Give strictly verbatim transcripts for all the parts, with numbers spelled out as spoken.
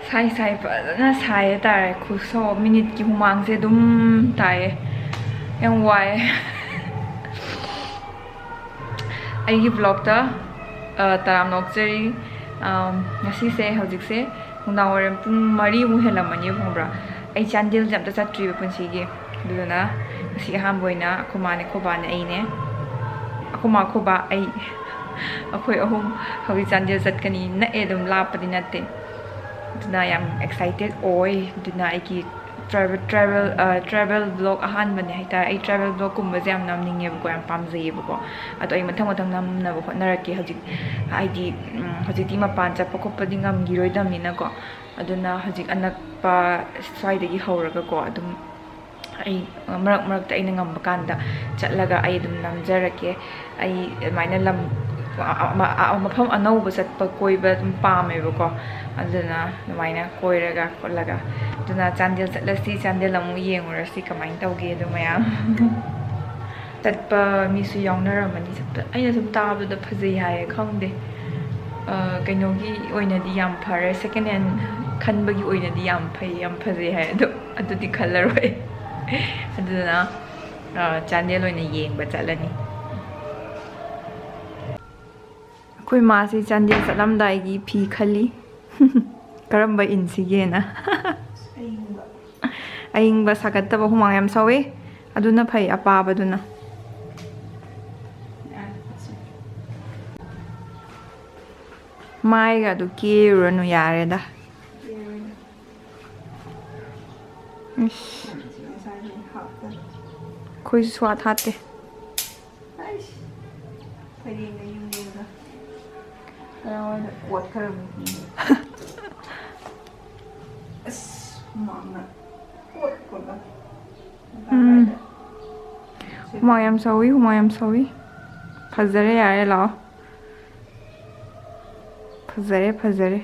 ꯁꯥꯏ ꯁꯥꯏ, ꯐꯖꯅ ꯁꯥꯏ ꯍꯥꯏꯇꯥꯔꯦ꯫ ꯈꯨꯠꯁꯣ, ꯃꯤꯅꯤꯠꯀꯤ ꯍꯨꯃꯥꯡꯁꯦ ꯑꯗꯨꯝ ꯇꯥꯏꯌꯦ꯫ ꯌꯥꯝ ꯋꯥꯏ꯫ ꯑꯩꯒꯤ ꯕ꯭ꯂꯣꯛꯇ, ꯑ, ꯇꯔꯥꯝꯅ ꯑꯣꯛꯆꯔꯤ꯫ ꯑꯝ, ꯉꯁꯤꯁꯦ, ꯍꯧꯖꯤꯛꯁꯦ ꯅꯨꯡꯗꯥꯡ ꯋꯥꯏꯔꯝ ꯄꯨꯡ ꯃꯔꯤꯃꯨꯛ ꯍꯦꯜꯂꯝꯃꯅꯤ, ꯈꯪꯕ꯭ꯔꯥ? ꯑꯩ ꯆꯥꯟꯗꯦꯜꯁꯦ ꯑꯝꯇ ꯆꯠꯇ꯭ꯔꯤꯕ ꯄꯨꯟꯁꯤꯒꯤ꯫ ꯑꯗꯨꯗꯨꯅ ꯉꯁꯤ ꯑꯍꯥꯟꯕ ꯑꯣꯏꯅ ꯑꯩꯈꯣꯏ ꯃꯥꯅꯦ, ꯑꯩꯈꯣꯏ ꯕꯥꯅꯦ, ꯑꯩꯅꯦ꯫ ꯑꯩꯈꯣꯏ ꯃꯥ, ꯑꯩꯈꯣꯏ ꯕꯥ, ꯑꯩ, ꯑꯩꯈꯣꯏ ꯑꯍꯨꯝ ꯍꯧꯖꯤꯛ ꯆꯥꯟꯗꯦꯜ ꯆꯠꯀꯅꯤ꯫ ꯅꯛꯑꯦ ꯑꯗꯨꯝ, ꯂꯥꯞꯄꯗꯤ ꯅꯠꯇꯦ꯫ ꯑꯗꯨꯅ ꯌꯥꯝ ꯑꯦꯛꯁꯥꯏꯇꯦꯠ ꯑꯣꯏ꯫ ꯑꯗꯨꯅ ꯑꯩꯒꯤ ꯇ꯭ꯔꯥꯏꯕꯦꯜ, ꯇ꯭ꯔꯥꯏꯕꯦꯜ, ꯑ, ꯇ꯭ꯔꯥꯏꯕꯦꯜ ꯕ꯭ꯂꯣꯛ ꯑꯍꯥꯟꯕꯅꯦ ꯍꯥꯏꯇꯥꯔꯦ꯫ ꯑꯩ ꯇ꯭ꯔꯥꯏꯕꯦꯜ ꯕ꯭ꯂꯣꯛꯀꯨꯝꯕꯁꯦ ꯌꯥꯝ ꯅꯝꯅꯤꯡꯉꯦꯕꯀꯣ, ꯌꯥꯝ ꯄꯥꯝꯖꯩꯌꯦꯕꯀꯣ꯫ ꯑꯗꯣ ꯑꯩ ꯃꯊꯪ ꯃꯊꯪ ꯅꯝꯅꯕ ꯍꯣꯠꯅꯔꯛꯀꯦ꯫ ꯍꯧꯖꯤꯛ ꯍꯥꯏꯗꯤ, ꯎꯝ, ꯍꯧꯖꯤꯛꯇꯤ ꯃꯄꯥꯟ ꯆꯠꯄ ꯈꯣꯠꯄꯗꯤ ꯉꯝꯈꯤꯔꯣꯏꯗꯕꯅꯤꯅꯀꯣ꯫ ꯑꯗꯨꯅ ꯍꯧꯖꯤꯛ ꯑꯅꯛꯄ ꯁ꯭ꯋꯥꯏꯗꯒꯤ ꯍꯧꯔꯒꯀꯣ, ꯑꯗꯨꯝ ꯑꯩ ꯃꯔꯛ ꯃꯔꯛꯇ ꯑꯩꯅ ꯉꯝꯕ ꯀꯥꯟꯗ ꯆꯠꯂꯒ ꯑꯩ ꯑꯗꯨꯝ ꯅꯝꯖꯔꯛꯀꯦ꯫ ꯑꯩ ꯑꯗꯨꯃꯥꯏꯅ ꯂꯝ, ꯑ-, ꯑ-, ꯑ-, ꯃꯐꯝ ꯑꯅꯧꯕ ꯆꯠꯄ ꯀꯣꯏꯕ ꯑꯗꯨꯝ ꯄꯥꯝꯃꯦꯕꯀꯣ꯫ ꯑꯗꯨꯅ ꯑꯗꯨꯃꯥꯏꯅ ꯀꯣꯏꯔꯒ ꯈꯣꯠꯂꯒ, ꯑꯗꯨꯅ ꯆꯥꯟꯗꯦꯜ ꯆꯠꯂꯁꯤ, ꯆꯥꯟꯗꯦꯜ ꯑꯃꯨꯛ ꯌꯦꯡꯉꯨꯔꯁꯤ ꯀꯃꯥꯏꯅ ꯇꯧꯒꯦ ꯑꯗꯨ ꯃꯌꯥꯝ꯫ ꯆꯠꯄ ꯃꯤꯁꯨ ꯌꯥꯎꯅꯔꯝꯃꯅꯤ꯫ ꯆꯠꯄ, ꯑꯩꯅ ꯁꯨꯝ ꯇꯥꯕꯗ ꯐꯖꯩ ꯍꯥꯏꯌꯦ, ꯈꯪꯗꯦ꯫ ꯑ, ꯀꯩꯅꯣꯒꯤ ꯑꯣꯏꯅꯗꯤ ꯌꯥꯝ ꯐꯔꯦ, ꯁꯦꯀꯦꯟ ꯍꯦꯟ ꯈꯟꯕꯒꯤ ꯑꯣꯏꯅꯗꯤ ꯌꯥꯝ ꯐꯩ, ꯌꯥꯝ ꯐꯖꯩ ꯍꯥꯏ꯫ ꯑꯗꯣ ꯑꯗꯨꯗꯤ ꯈꯜꯂꯔꯣꯏ꯫ ꯑꯗꯨꯅ, ꯑ, ꯆꯥꯟꯗꯦꯜ ꯑꯣꯏꯅ ꯌꯦꯡꯕ ꯆꯠꯂꯅꯤ꯫ ꯑꯩꯈꯣꯏ ꯃꯥꯁꯦ ꯆꯥꯟꯗꯦꯜ ꯆꯠꯂꯝꯗꯥꯏꯒꯤ ꯐꯤ ꯈꯜꯂꯤ꯫ ꯀꯔꯝꯕ ꯏꯟꯁꯤꯒꯦꯅ꯫ ꯑꯏꯪꯕ꯫ ꯑꯏꯪꯕ, ꯁꯥꯒꯠꯇꯕ, ꯍꯨꯃꯥꯡ ꯌꯥꯝ ꯁꯧꯋꯤ꯫ ꯑꯗꯨꯅ ꯐꯩ, ꯑꯄꯥꯕꯗꯨꯅ꯫ ꯃꯥꯏꯒ ꯑꯗꯨ ꯀꯦꯔꯨꯔꯅꯨ, ꯌꯥꯔꯦꯗ꯫ ꯏꯁ꯫ ꯑꯩꯈꯣꯏꯁꯨ ꯁ꯭ꯋꯥꯠ ꯍꯥꯠꯇꯦ꯫ ꯑꯩꯁ, ꯐꯩꯔꯦꯡꯒ ꯌꯨꯡꯉꯦꯗ꯫ ꯀꯗꯥꯏꯋꯥꯏꯗ ꯀꯣꯠꯈ꯭ꯔꯕꯅꯣ ꯈꯪꯗꯦ꯫ ꯑꯁ, ꯍꯨꯃꯥꯡꯅ ꯀꯣꯠ ꯀꯣꯠꯂꯦ꯫ ꯎꯝ꯫ ꯍꯨꯃꯥꯡ ꯌꯥꯝ ꯁꯧꯏ, ꯍꯨꯃꯥꯡ ꯌꯥꯝ ꯁꯧꯏ꯫ ꯐꯖꯔꯦ, ꯌꯥꯔꯦ, ꯂꯥꯛꯑꯣ꯫ ꯐꯖꯔꯦ, ꯐꯖꯔꯦ꯫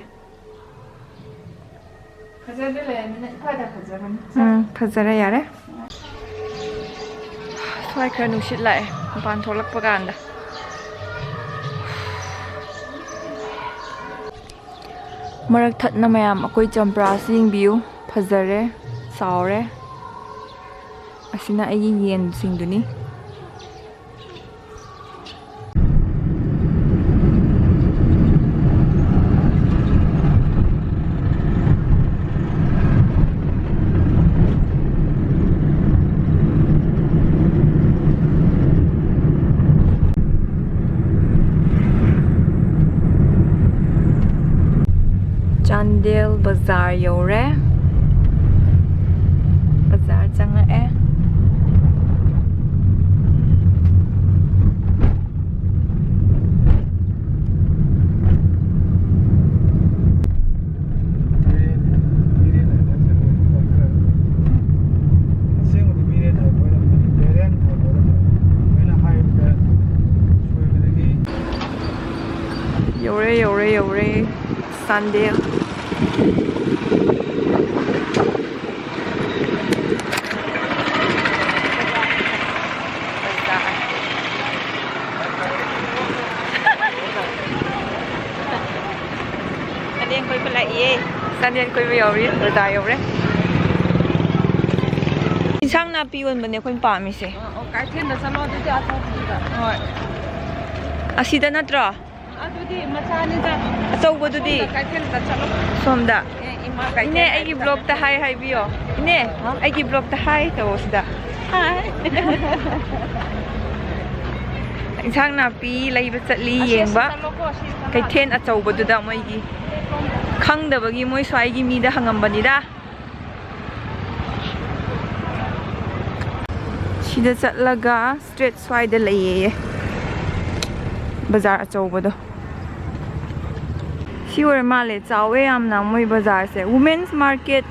ꯐꯖꯗ꯭ꯔ ꯂꯩꯔꯝꯃꯤꯅ ꯏꯐꯗ ꯐꯖꯕꯅꯤ꯫ ꯎꯝ, ꯐꯖꯔꯦ, ꯌꯥꯔꯦ꯫ ꯁ꯭ꯋꯥꯏ ꯈꯔ ꯅꯨꯡꯁꯤꯠ ꯂꯥꯛꯑꯦ ꯃꯄꯥꯟ ꯊꯣꯛꯂꯛꯄ ꯀꯥꯟꯗ꯫ ꯃꯔꯛ ꯊꯠꯅ ꯃꯌꯥꯝ, ꯑꯩꯈꯣꯏ ꯆꯝꯄ꯭ꯔꯥꯁꯤ ꯌꯦꯡꯕꯤꯌꯨ, ꯐꯖꯔꯦ, ꯆꯥꯎꯔꯦ꯫ ꯑꯁꯤꯅ ꯑꯩꯒꯤ ꯌꯦꯟꯁꯤꯡꯗꯨꯅꯤ꯫ ꯆꯥꯟꯗꯦꯜ ꯕꯖꯥꯔ ꯌꯧꯔꯦ꯫ ꯕꯖꯥꯔ ꯆꯪꯉꯛꯑꯦ꯫ ꯌꯧꯔꯦ, ꯌꯧꯔꯦ, ꯌꯧꯔꯦ꯫ ꯆꯥꯟꯗꯦꯜ꯫ ꯆꯥꯟꯗꯦꯜ ꯀꯣꯏꯕ ꯂꯥꯛꯏꯌꯦ꯫ ꯆꯥꯟꯗꯦꯜ ꯀꯣꯏꯕ ꯌꯧꯔꯤ, ꯕꯖꯥꯔ ꯌꯧꯔꯦ꯫ ꯏꯟꯁꯥꯡ ꯅꯥꯄꯤ ꯌꯣꯟꯕꯅꯦ ꯑꯩꯈꯣꯏꯅ ꯄꯥꯝꯃꯤꯁꯦ꯫ ꯑꯣ, ꯀꯩꯊꯦꯜꯗ ꯆꯠꯂꯣ ꯑꯗꯨꯗꯤ, ꯑꯆꯧꯕꯗꯨꯗ꯫ ꯍꯣꯏ꯫ ꯑꯁꯤꯗ ꯅꯠꯇ꯭ꯔꯣ? ꯑꯗꯨꯗꯤ ꯃꯆꯥꯅꯤꯗ꯫ ꯑꯆꯧꯕꯗꯨꯗꯤ? ꯁꯣꯝꯗ ꯀꯩꯊꯦꯜꯗ ꯆꯠꯂꯣ꯫ ꯁꯣꯝꯗ? ꯑꯦ, ꯏꯃꯥ ꯀꯩꯊꯦꯜ ꯏꯅꯦ, ꯑꯩꯒꯤ ꯍꯥꯏꯕ ꯕ꯭ꯂꯣꯛꯇ ꯍꯥꯏ ꯍꯥꯏꯕꯤꯌꯣ꯫ ꯏꯅꯦ, ꯍꯥ? ꯑꯩꯒꯤ ꯕ꯭ꯂꯣꯛꯇ ꯍꯥꯏ ꯇꯧꯑꯣ ꯁꯤꯗ꯫ ꯍꯥꯏ꯫ ꯏꯟꯁꯥꯡ ꯅꯥꯄꯤ ꯂꯩꯕ ꯆꯠꯂꯤ ꯑꯁꯤ, ꯑꯁꯤ ꯌꯦꯡꯕ꯫ ꯆꯠꯂꯣꯀꯣ, ꯑꯁꯤ ꯆꯪꯉꯛꯑꯣ꯫ ꯀꯩꯊꯦꯜ ꯑꯆꯧꯕꯗꯨꯗ ꯃꯣꯏꯒꯤ꯫ ꯈꯪꯗꯕꯒꯤ ꯃꯣꯏ ꯁ꯭ꯋꯥꯏꯒꯤ ꯃꯤꯗ ꯍꯪꯉꯝꯕꯅꯤꯗ꯫ ꯁꯤꯗ ꯆꯠꯂꯒ straight ꯁ꯭ꯋꯥꯏꯗ ꯂꯩꯌꯦ ꯕꯖꯥꯔ ꯑꯆꯧꯕꯗꯣ꯫ ꯁꯤ ꯑꯣꯏꯔ ꯃꯥꯜꯂꯦ, ꯆꯥꯎꯋꯦ ꯌꯥꯝꯅ ꯃꯣꯏ ꯕꯖꯥꯔꯁꯦ꯫ Women's Market,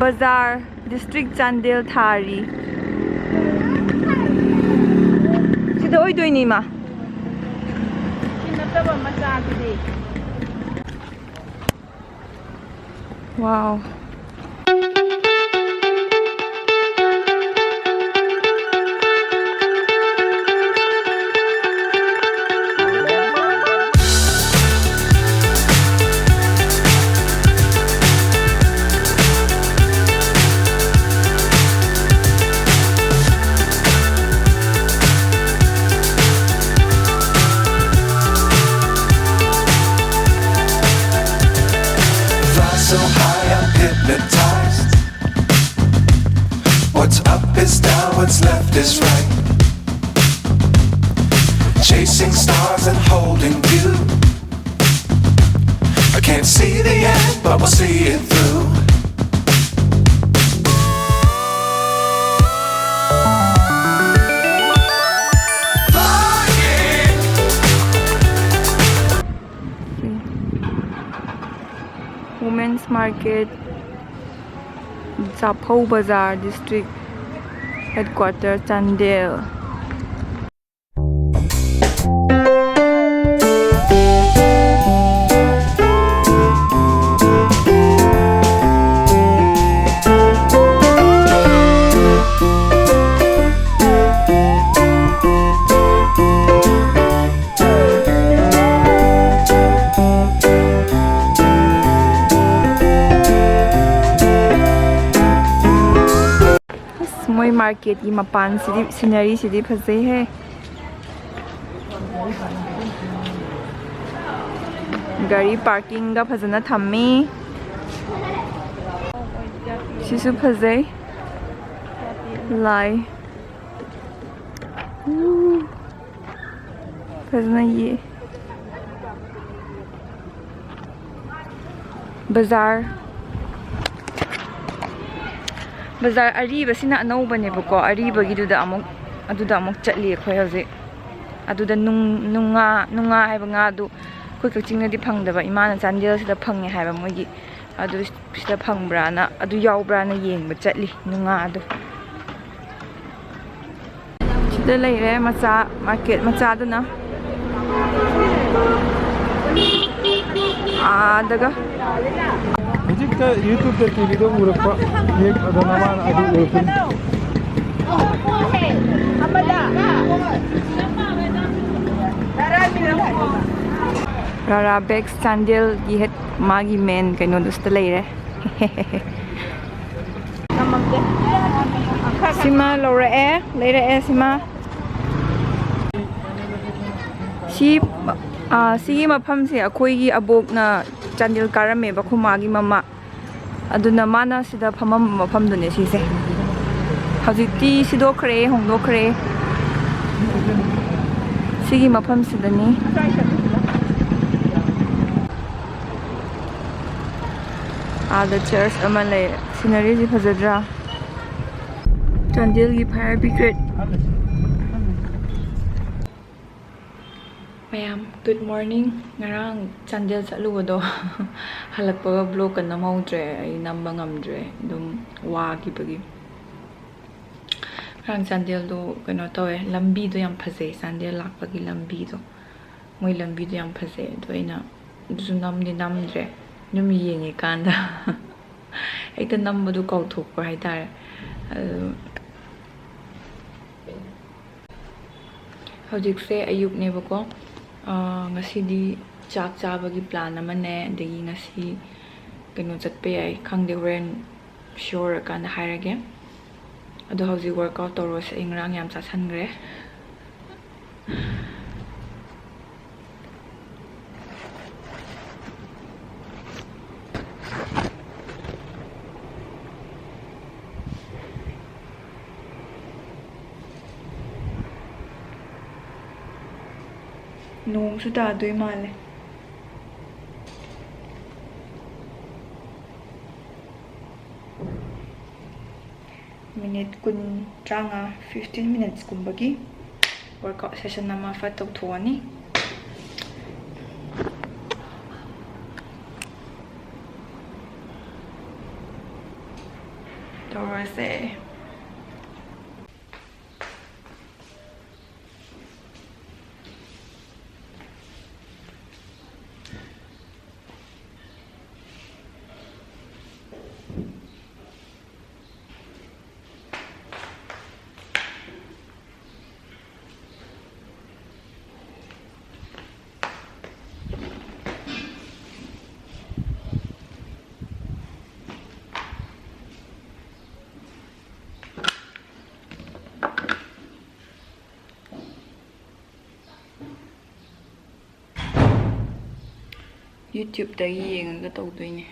ꯕꯖꯥꯔ, district ꯆꯥꯟꯗꯦꯜ ꯊꯥꯔꯤ꯫ ꯁꯤꯗ ꯑꯣꯏꯗꯣꯏꯅꯤ ꯏꯃꯥ꯫ ꯁꯤ ꯅꯠꯇꯕ ꯃꯆꯥꯗꯨꯗꯤ꯫ Wow. So high, I'm hypnotized. What's up is down, what's left is right. Chasing stars and holding you. I can't see the end, but we'll see it through. Women's Market, Japhou Bazar District Headquarter, Chandel. ꯑꯁ, ꯃꯣꯏ ꯃꯥꯔꯀꯦꯠꯀꯤ ꯃꯄꯥꯟꯁꯤꯗꯤ, ꯁꯤꯅꯔꯤꯁꯤꯗꯤ ꯐꯖꯩꯍꯦ꯫ ꯒꯥꯔꯤ ꯄꯥꯔꯀꯤꯡꯒ ꯐꯖꯅ ꯊꯝꯃꯤ꯫ ꯁꯤꯁꯨ ꯐꯖꯩ꯫ ꯂꯥꯏ꯫ ꯎꯝ꯫ ꯐꯖꯅ ꯌꯦ-, ꯕꯖꯥꯔ, ꯕꯖꯥꯔ ꯑꯔꯤꯕꯁꯤꯅ ꯑꯅꯧꯕꯅꯦꯕꯀꯣ, ꯑꯔꯤꯕꯒꯤꯗꯨꯗ ꯑꯃꯨꯛ, ꯑꯗꯨꯗ ꯑꯃꯨꯛ ꯆꯠꯂꯤ ꯑꯩꯈꯣꯏ ꯍꯧꯖꯤꯛ꯫ ꯑꯗꯨꯗ ꯅꯨꯡ-, ꯅꯨꯡꯉꯥ, ꯅꯨꯡꯉꯥ ꯍꯥꯏꯕ ꯉꯥꯗꯨ ꯑꯩꯈꯣꯏ ꯀꯛꯆꯤꯡꯗꯗꯤ ꯐꯪꯗꯕ, ꯏꯃꯥꯅ ꯆꯥꯟꯗꯦꯜꯁꯤꯗ ꯐꯪꯉꯦ ꯍꯥꯏꯕ ꯃꯣꯏꯒꯤ꯫ ꯑꯗꯨ ꯁꯤꯗ ꯐꯪꯕ꯭ꯔꯥꯅ, ꯑꯗꯨ ꯌꯥꯎꯕ꯭ꯔꯥꯅ ꯌꯦꯡꯕ ꯆꯠꯂꯤ, ꯅꯨꯡꯉꯥꯗꯣ꯫ ꯁꯤꯗ ꯂꯩꯔꯦ ꯃꯆꯥ, ꯃꯥꯔꯀꯦꯠ ꯃꯆꯥꯗꯨꯅ꯫ ꯑꯥꯗꯒ꯫ ꯍꯧꯖꯤꯛꯇ YouTube-ꯇ ꯇꯤꯚꯤꯗ ꯎꯔꯛꯄ ꯌꯦꯛ ꯑꯗ ꯅꯃꯥꯅ ꯑꯗꯨ ꯎꯔꯛꯄꯅꯤ꯫ ꯔꯥꯔꯥ ꯕꯦꯛꯁ ꯆꯥꯟꯗꯦꯜꯒꯤ ꯍꯦꯠ ꯃꯥꯒꯤ ꯃꯦꯟ ꯀꯩꯅꯣꯗꯨ ꯁꯤꯗ ꯂꯩꯔꯦ꯫ ꯁꯤꯃ ꯂꯧꯔꯛꯑꯦ, ꯂꯩꯔꯛꯑꯦ ꯁꯤꯃ꯫ ꯁꯤ, ꯑꯥ, ꯁꯤꯒꯤ ꯃꯐꯝꯁꯦ ꯑꯩꯈꯣꯏꯒꯤ ꯑꯕꯣꯛꯅ ꯆꯥꯟꯗꯦꯜ ꯀꯥꯔꯝꯃꯦꯕ ꯑꯩꯈꯣꯏ ꯃꯥꯒꯤ ꯃꯃꯥ, ꯑꯗꯨꯅ ꯃꯥꯅ ꯁꯤꯗ ꯐꯝꯃꯝꯕ ꯃꯐꯝꯗꯨꯅꯦ ꯁꯤꯁꯦ꯫ ꯍꯧꯖꯤꯛꯇꯤ ꯁꯤꯗꯣꯛꯈ꯭ꯔꯦ, ꯍꯣꯡꯗꯣꯛꯈ꯭ꯔꯦ꯫ ꯁꯤꯒꯤ ꯃꯐꯝꯁꯤꯗꯅꯤ꯫ ꯑꯥꯗ ꯆꯔꯆ ꯑꯃ ꯂꯩ꯫ ꯁꯤꯅꯔꯤꯁꯤ ꯐꯖꯗ꯭ꯔꯥ? ꯆꯥꯟꯗꯦꯜꯒꯤ fire brigade꯫ ꯃꯌꯥꯝ, good morning꯫ ꯉꯔꯥꯡ ꯆꯥꯟꯗꯦꯜ ꯆꯠꯂꯨꯕꯗꯣ ꯍꯜꯂꯛꯄꯒ vlogꯀ ꯅꯝꯍꯧꯗ꯭ꯔꯦ꯫ ꯑꯩ ꯅꯝꯕ ꯉꯝꯗ꯭ꯔꯦ, ꯑꯗꯨꯝ ꯋꯥꯈꯤꯕꯒꯤ꯫ ꯉꯔꯥꯡ ꯆꯥꯟꯗꯦꯜꯗꯣ ꯀꯩꯅꯣ ꯇꯧꯋꯦ, ꯂꯝꯕꯤꯗꯣ ꯌꯥꯝ ꯐꯖꯩ꯫ ꯆꯥꯟꯗꯦꯜ ꯂꯥꯛꯄꯒꯤ ꯂꯝꯕꯤꯗꯣ, ꯃꯣꯏ ꯂꯝꯕꯤꯗꯣ ꯌꯥꯝ ꯐꯖꯩ꯫ ꯑꯗꯣ ꯑꯩꯅ ꯑꯗꯨꯁꯨ ꯅꯝꯗꯤ ꯅꯝꯗ꯭ꯔꯦ, ꯑꯗꯨꯝ ꯌꯦꯡꯉꯤꯀꯥꯟꯗ ꯍꯦꯛꯇ ꯅꯝꯕꯗꯣ ꯀꯥꯎꯊꯣꯛꯄ ꯍꯥꯏꯇꯥꯔꯦ꯫ ꯑꯗꯨ ꯍꯧꯖꯤꯛꯁꯦ ꯑꯌꯨꯛꯅꯦꯕꯀꯣ꯫ ꯑꯥ, ꯉꯁꯤꯗꯤ ꯆꯥꯛ ꯆꯥꯕꯒꯤ plan ꯑꯃꯅꯦ, ꯑꯗꯒꯤ ꯉꯁꯤ ꯀꯩꯅꯣ ꯆꯠꯄ ꯌꯥꯏ, ꯈꯪꯗꯦ, ꯍꯣꯔꯦꯟ sure ꯑꯣꯏꯔꯀꯥꯟꯗ ꯍꯥꯏꯔꯒꯦ꯫ ꯑꯗꯣ ꯍꯧꯖꯤꯛ workout ꯇꯧꯔꯁꯦ, ꯑꯩ ꯉꯔꯥꯡ ꯌꯥꯝ ꯆꯥꯁꯟꯈ꯭ꯔꯦ꯫ ꯅꯣꯡꯁꯨ ꯇꯥꯗꯣꯏ ꯃꯥꯜꯂꯦ꯫ Minute ꯀꯨꯟ, ꯇꯔꯥꯃꯉꯥ, fifteen minutesꯀꯨꯝꯕꯒꯤ workout session ꯑꯃ ꯐꯠ ꯇꯧꯊꯣꯛꯑꯅꯤ꯫ ꯇꯧꯔꯁꯦ꯫ YouTube-ꯇꯒꯤ ꯌꯦꯡꯉꯒ ꯇꯧꯗꯣꯏꯅꯦ꯫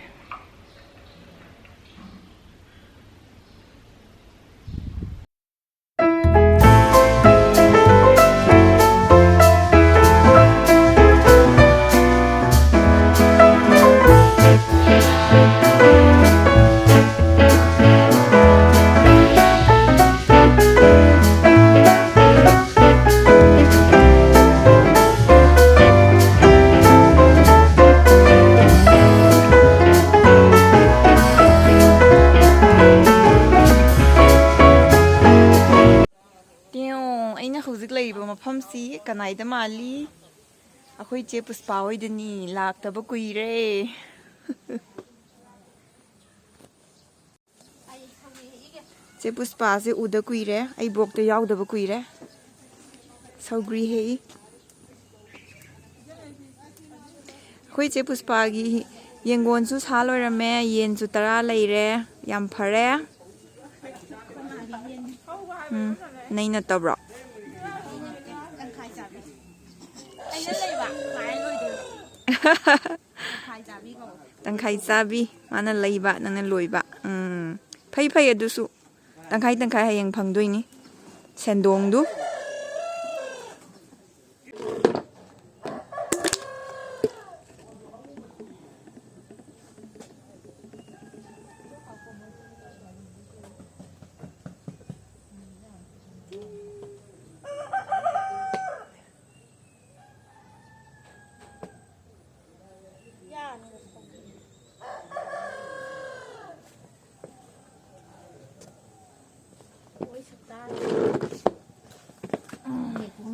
ꯇꯦꯡ, ꯑꯩꯅ ꯍꯧꯖꯤꯛ ꯂꯩꯔꯤꯕ ꯃꯐꯝꯁꯤ ꯀꯅꯥꯏꯗ ꯃꯥꯜꯂꯤ? ꯑꯩꯈꯣꯏ ꯆꯦ ꯄꯨꯁꯄꯥ ꯍꯣꯏꯗꯅꯤ, ꯂꯥꯛꯇꯕ ꯀꯨꯏꯔꯦ꯫ ꯆꯦ ꯄꯨꯁꯄꯥꯁꯦ ꯎꯗ ꯀꯨꯏꯔꯦ, ꯑꯩ ꯕ꯭ꯂꯣꯛꯇ ꯌꯥꯎꯗꯕ ꯀꯨꯏꯔꯦ꯫ ꯁꯧꯒ꯭ꯔꯤ ꯍꯦꯛꯏ꯫ ꯑꯩꯈꯣꯏ ꯆꯦ ꯄꯨꯁꯄꯥꯒꯤ ꯌꯦꯡꯒꯣꯟꯁꯨ ꯁꯥ ꯂꯣꯏꯔꯝꯃꯦ, ꯌꯦꯟꯁꯨ ꯇꯔꯥ ꯂꯩꯔꯦ, ꯌꯥꯝ ꯐꯔꯦ꯫ ꯎꯝ, ꯅꯩ ꯅꯠꯇꯕ꯭ꯔꯣ? ꯇꯪꯈꯥꯏ ꯆꯥꯕꯤ, ꯃꯥꯅ ꯂꯩꯕ, ꯅꯪꯅ ꯂꯣꯏꯕ꯫ ꯎꯝ, ꯐꯩ ꯐꯩ, ꯑꯗꯨꯁꯨ ꯇꯪꯈꯥꯏ ꯇꯪꯈꯥꯏ ꯍꯌꯦꯡ ꯐꯪꯗꯣꯏꯅꯤ ꯁꯦꯟꯗꯣꯡꯗꯨ꯫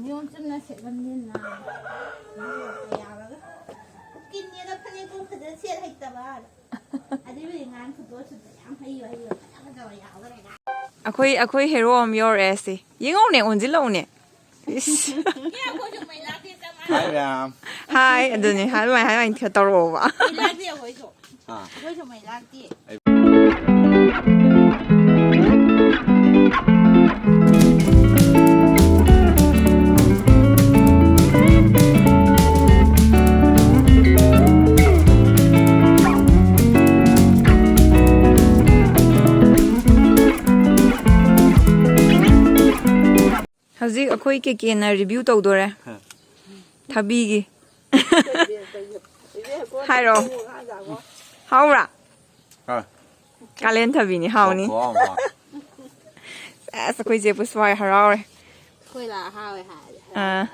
ꯅꯤꯌꯣꯝ ꯆꯨꯝꯅ ꯁꯦꯠꯂꯝꯅꯤꯅ ꯌꯥꯎꯔꯒ ꯀꯤꯟꯅꯦꯅ ꯐꯅꯦꯛꯄꯨ ꯐꯖꯅ ꯁꯦꯠ ꯍꯩꯇꯕ꯫ ꯑꯗꯨꯏꯕꯨꯗꯤ ꯉꯔꯥꯡ ꯐꯣꯇꯣ ꯁꯨꯠꯇ ꯌꯥꯝ ꯍꯩꯕ ꯍꯩꯕ ꯐꯖ ꯐꯖꯕ ꯌꯥꯎꯈ꯭ꯔꯦ꯫ ꯑꯩꯈꯣꯏ, ꯑꯩꯈꯣꯏ ꯍꯦꯔꯣ ꯑꯃ ꯌꯧꯔꯛꯑꯦ ꯁꯤ꯫ ꯌꯦꯡꯉꯧꯅꯦ, ꯑꯣꯟꯁꯤꯜꯂꯛꯎꯅꯦ꯫ ꯏꯁ꯫ ꯍꯥꯏ ꯃꯌꯥꯝ꯫ ꯍꯥꯏ, ꯑꯗꯨꯅꯦ꯫ ꯍꯥꯏ, ꯑꯗꯨꯃꯥꯏꯅ, ꯍꯥꯏ, ꯑꯗꯨꯃꯥꯏꯅ ꯈꯔ ꯇꯧꯔꯛꯑꯣꯕ꯫ ꯃꯩ ꯂꯥꯛꯇꯦ ꯑꯩꯈꯣꯏꯁꯨ꯫ ꯑꯥ꯫ ꯑꯩꯈꯣꯏꯁꯨ ꯃꯩ ꯂꯥꯛꯇꯦ꯫ ꯍꯧꯖꯤꯛ ꯑꯩꯈꯣꯏ ꯀꯦꯀꯦꯅ ꯔꯤꯚꯤꯌꯨ ꯇꯧꯗꯣꯔꯦ ꯊꯕꯤꯒꯤ꯫ ꯍꯥꯏꯔꯣ꯫ ꯍꯥꯎꯕ꯭ꯔꯥ? ꯍꯣꯏ꯫ ꯀꯥꯂꯦꯟ ꯊꯕꯤꯅꯤ, ꯍꯥꯎꯅꯤ꯫ ꯈꯨꯍꯥꯎ ꯑꯃ꯫ ꯑꯁ, ꯑꯩꯈꯣꯏ ꯆꯦ ꯄꯨꯁꯄꯥ ꯍꯔꯥꯎꯔꯦ꯫ ꯑꯩꯈꯣꯏ ꯂꯥꯛ ꯍꯥꯎꯋꯦ ꯍꯥꯏꯔꯦ꯫ ꯑꯥ꯫